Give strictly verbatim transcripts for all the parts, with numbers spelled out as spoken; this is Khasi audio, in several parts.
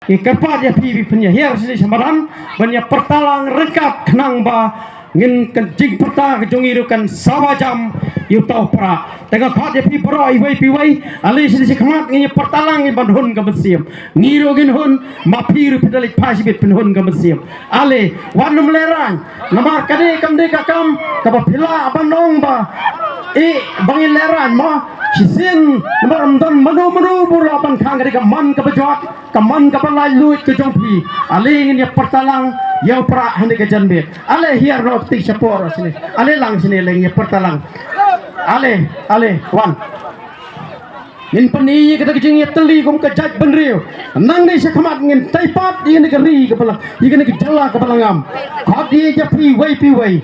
Ngi kyrpad ïa phi, phi pynïahiar sha shnong Madan ban ïa pyrta lang ryngkat khnang ba ngin, ka jingpyrta ka jong ngi ruh kan sawa jam ïa uta u Prah. Te nga khot ïa phi baroh iwei pa iwei, ale sha shnong Madan ngin ïa pyrta lang, ngin ban hun ka mynsiem. Ngi ruh ngin hun, ma phi ruh phi da leit phai shibit phin hun ka mynsiem. Ale, wat nym lehraiñ. Namar kane kam dei ka kam kaba phi lah ban ong ba, eh, ba ngin lehraiñ mo. Shisien namar ym don mano mano ba lah ban khang, ka dei ka mon kaba jot, ka mon kaba laitluid ka jong phi. Ale ngin ïa pyrta lang ïa u Prah ha kane ka janmiet. Ale hiar noh kti shapoh ruh shane. Ale lang shane, ale ngin ïa pyrta lang. Ale, ale, wan. Ngin pyni ïa kata ka jingïatylli kum ka jaitbynriew. Nangne shakhmat ngin tei pat ïa kane ka ri kaba la, ïa kane ka jylla kaba la ngam. Khot ïa phi iwei pa iwei.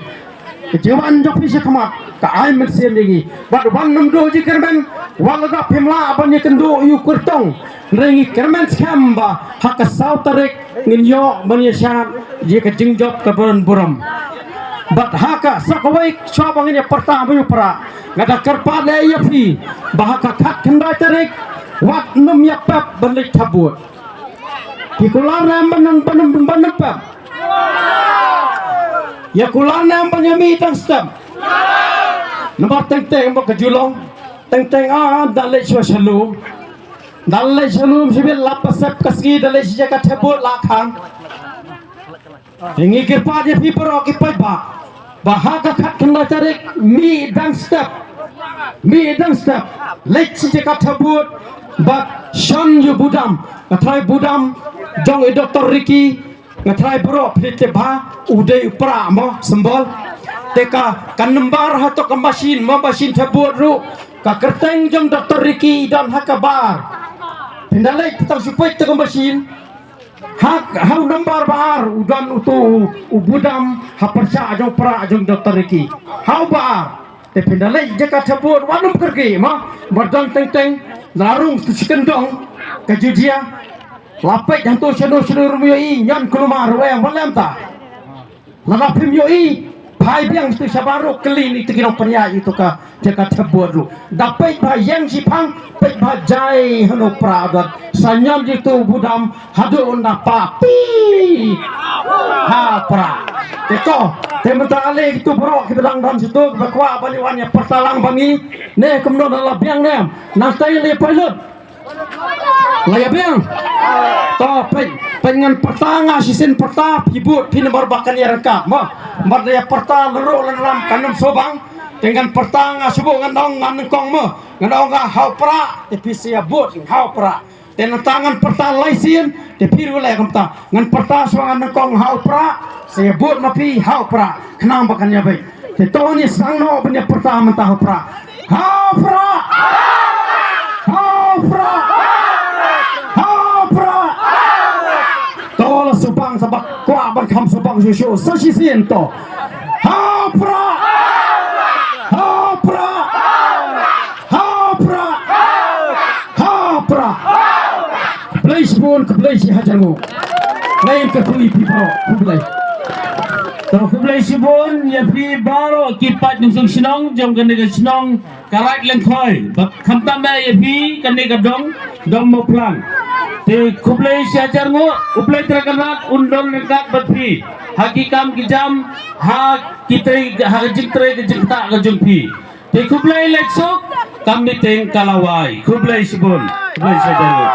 Ka jingwan jong phi shakhmat ka ai mynsiem ïa ngi. Bad wan nym duh jingkyrmen, wat lada phim lah ban ïakynduh ïa u kyrtong, hynrei ngi kyrmen skhem ba ha ka saw tarik ngin ïoh ban ïashad ïa ka jingjop kaba burom. Bad ha ka sa kawei shuwa ba ngin ïa pyrta ïa u Prah, nga da kyrpad leh ïa phi ba ha ka khatkhyndai tarik wat nym ïa pep ban leit thep vote. Ki kular ne em ban, ban, ban, ban pep? Ïa kular ne em ban ïa mih dang step? Namar teng teng ba ka ju long, teng teng, ah, da leit shuwa sha lum. Da leit sha lum shibit, la pasep ka sngi, da leit sha ka thep vote la khang. Te ngi kyrpad ïa phi baroh ki paidbah ba ha ka khatkhyndai tarik mih dang step. Mih dang step. Leit sha ka thep vote bad shon ïa u budam. Nga tharai budam jong i Doktor Ricky, nga tharai baroh phi tip ba u dei u Prah mo, symbol. Te ka, ka number ha to ka machine mo, machine thep vote ruh, ka kyrteng jong Doktor Ricky i don ha kaba ar. Phin da leit phi tang shu peit to ka machine. Ha, ha u number ba ar u don uto u, u budam ha pyrshah jong u Prah jong Doktor Ricky. Ha uba ar. Te phin da leit sha ka thep vote wat nym kyrkieh mo. Ba don teng teng la rung tu shi kyndong ka ju jia. La peit hangto shano shano ruh ym ïohi, ñion kulmar ruh em, wat lem ta. Lada phim ïohi, phai biang shatu shabar ruh, kylli ïa ito ki nongpynïaid ito ka jaka thep vote ruh. Da peit bha ïeng shiphang, peit bha jai hano Prah don. Sa ñion ïa uto u budam haduh ynda pah phi ha Prah. Te to, te mynta ale kito baroh kiba dang don shatu, kiba kwah ban ïa wan ïa pyrta lang bad ngi. Ne kumno, da la biang ne em? Nangta ïa la ïa poi lut. La ïa biang. To, peit, peit, ngan pyrta nga shisien pyrta, phi bud, phi namar ba kan ïa ryngkat mo. Namar da ïa pyrta lynrut lynram kan ym sngewbang. Te ngan pyrta nga shu bud, ngan ong nga nyngkong mo. Ngan ong nga ha u Prah, te phi sa ïa bud ha u Prah. Te nangta ngan pyrta lai sien, te phi ruh leh kumta. Ngan pyrta shuwa nga nyngkong ha u Prah, sa ïa bud ma phi ha u Prah. Khnang ba kan ïa beit. Te to, ngi sdang noh ban ïa pyrta mynta ha u Prah. Ha u Prah! Ha u Prah! Ha u Prah! To la sngewbang, sa ba kwah ban kham sngewbang shuh shuh. Sa shisien to. Ha u Prah! Ha u Prah! Ha u Prah! Ha u Prah! Khublei shibun, khublei shi hajar nguh. Khublei, khublei ïa phi baroh, khublei. To, khublei shibun ïa phi baroh ki paid nongshong shnong jong kane ka shnong Karaitlyngkhoi. Bad khamtam eh ïa phi kane ka dong, dong Mawphlang. Te khublei shi hajar nguh, U Blei Trai Kynrad un don ryngkat bad phi ha ki kam ki jam, ha ki trei, ha ka jingtrei ka jingktah ka jong phi. Te khublei, leit suk, ka meeting ka la wai. Khublei shibun. Khublei shi hajar nguh.